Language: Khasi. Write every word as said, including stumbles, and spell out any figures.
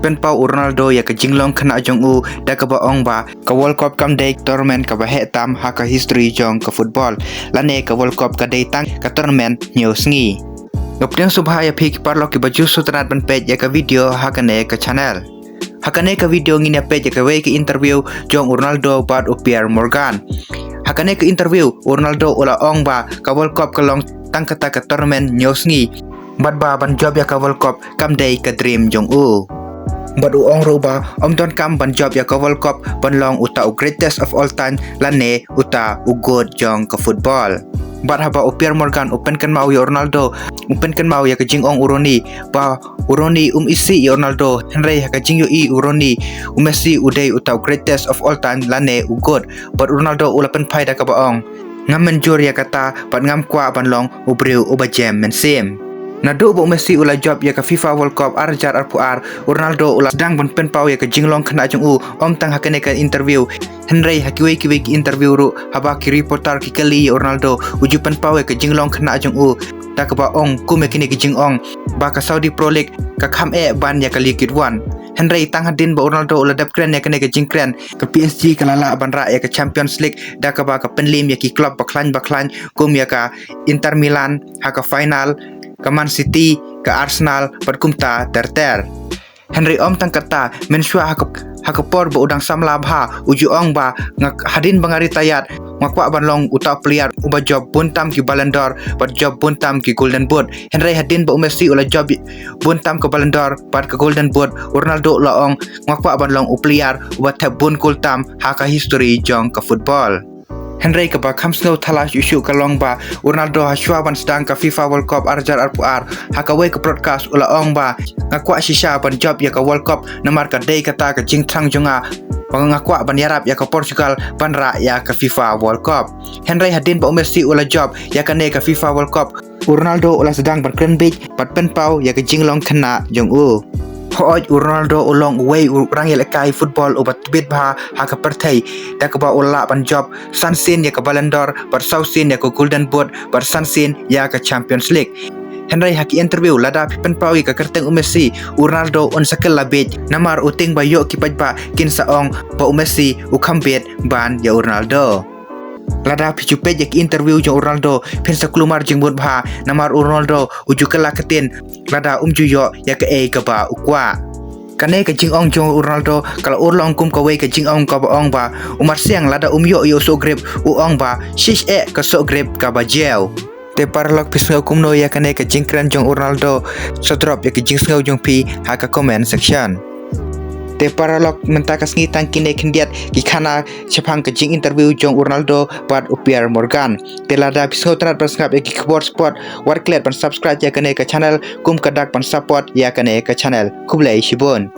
pynpaw u Ronaldo ïa ka jinglong khynnah jong u da kaba ong ba ka World Cup kam dei tournament kaba heh tam ha ka history jong ka football, lane ka World Cup ka dei tang ka tournament hynñiew sngi. Nga pdiang sngewbha ïa phi ki paralok kiba ju sngewtynnat ban peit ïa ka video ha kane ka channel. Ha kane ka video ngin ïa peit ïa kawei ka interview jong u Ronaldo bad u Piers Morgan. Ha kane ka interview u Ronaldo u la ong ba ka World Cup ka long tang kata ka tournament hynñiew sngi, bad ba ban jop ïa ka World Cup kam dei ka dream jong u. Bad u ong ruh ba um donkam ban jop ïa ka World Cup ban long uta u greatest of all time lane uta u goat jong ka football. Bad haba u Piers Morgan u pynkynmaw ïa u Ronaldo, u pynkynmaw ïa ka jingong u Rooney ba u Rooney um isih ïa u Ronaldo, hynrei ha ka jingïohi u Rooney, u Messi u dei uta u greatest of all time lane u goat. Bad u Ronaldo u la pynphai da kaba ong, ngam mynjur ïa kata bad ngam kwah ban long u briew uba jem mynsiem. Naduh ba u Messi u la jop ïa ka FIFA World Cup ar hajar arphew ar, u Ronaldo u la sdang ban pynpaw ïa ka jinglong khynnah jong u, um tang ha kane ka interview, hynrei ha kiwei kiwei ki interview ruh, haba ki reporter ki kylli ïa u Ronaldo, u ju pynpaw ïa ka jinglong khynnah jong u da kaba ong kum ïa kine ki jingong ba ka Saudi Pro League ka kham eh ban ïa ka Liquid One. Hynrei tang hadien ba u Ronaldo u la dep kren ïa kane ka jingkren, ka P S G ka la lah ban rah ïa ka Champions League da kaba ka pynlim ïa ki club ba khlaiñ ba khlaiñ kum ïa ka Inter Milan ha ka final, ka Man City, ka Arsenal bad kumta ter ter. Hynrei um tang kata, mynshuwa ha ka, ha ka por ba u dang samla bha, u ju ong ba nga, hadien ba nga retire, nga kwah ban long uta u player uba jop bun tam ki Ballon d'Or bad jop bun tam ki Golden Boot. Hynrei hadien ba u Messi u la jop bun tam ka Ballon d'Or bad ka Golden Boot, u Ronaldo u la ong, nga kwah ban long u player uba thep bun kol tam ha ka history jong ka football. Hynrei kaba kham sngew thala shuh shuh ka long ba u Ronaldo ha shuwa ban sdang ka FIFA World Cup ar hajar arphew ar, ha kawei ka broadcast u la ong ba, nga kwah shisha ban jop ïa ka World Cup namar ka dei kata ka jingthrang jong nga, ba nga kwah ban ïarap ïa ka Portugal ban rah ïa ka FIFA World Cup. Hynrei hadien ba u Messi u la jop ïa kane ka FIFA World Cup, u Ronaldo u la sdang ban kren bieit bad pynpaw ïa ka jinglong khynnah jong u. Hooid, u Ronaldo u long uwei u rangïalehkai football uba tbit bha ha ka pyrthei, da kaba u la lah ban jop san sien ïa ka Ballon d'Or bad saw sien ïa ka Golden Boot bad san sien ïa ka Champions League. Hynrei ha ki interview, lada phi pynpaw ïa ka kyrteng u Messi, u Ronaldo un sa kylla bieit, namar u tieng ba ïoh ki paidbah kin sa ong ba u Messi u kham bit ban ïa u Ronaldo. Lada phi ju peit ïa ki interview jong u Ronaldo, phin sa kulmar jingmut bha, namar u Ronaldo u ju kylla ktien lada um ju ïoh ïa kaei kaba u kwah. Kane ka jingong jong u Ronaldo ka la urlong kum kawei ka jingong kaba ong ba u Marsiang lada um ïoh ïa u soh grip, u ong ba, shish eh ka soh grip kaba jew. Te paralok, phi sngew kumno ïa kane ka jingkren jong u Ronaldo? Sa drop ïa ka jingsngew jong phi ha ka comment section. Te paralok, mynta ka sngi tang kine khyndiat ki khana shaphang ka jing interview jong u Ronaldo bad u Piers Morgan. Te lada phi sngewtynnat ban sngap ïa ki khubor sport, wat klet ban subscribe ïa kane ka channel, kum ka dak ban support ïa kane ka channel. Khublei shibun.